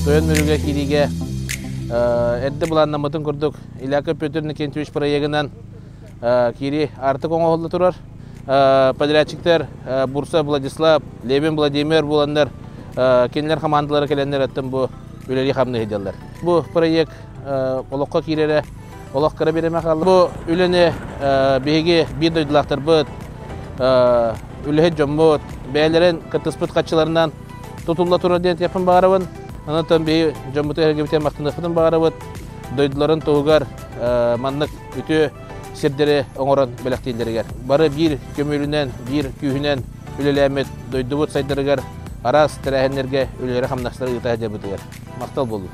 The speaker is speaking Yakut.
Тойон Мүрүгэ киириигэ эрдэ былааннаммытын курдук Ильяков Петр Никентьевич проегынан киирии аартык оҥоһулла турар. Подрядчиктар Бурса Владислав, Левин Владимир буоланнар кинилэр хамаандалара кэлэннэр оттон бу үлэлии хамныы сылдьаллар. Бу проект олоххо киирэрэ олох кыра бириэмэ хаалла. Бу үлэни биһиги биир дойдулаахтарбыт, үлэһит дьоммут бэйэлэрин кыттыспыт хаччыларынан тутулла турар диэн этиэхпин баҕарабын. Онон биһи дьоммутугар эргибитин махтаныахпытын баҕарабыт. Дойдуларын туһугар маннык үтүө сирдэри оҥорон бэлэхтииллэригэр. Бары биир көмүлүнэн, биир күүһүнэн үлэлээммит дойдубут сайдарыгар араас тэрээһиннэргэ үлэлэри-хамнастары ыыта сылдьарбытыгар махтал буоллун.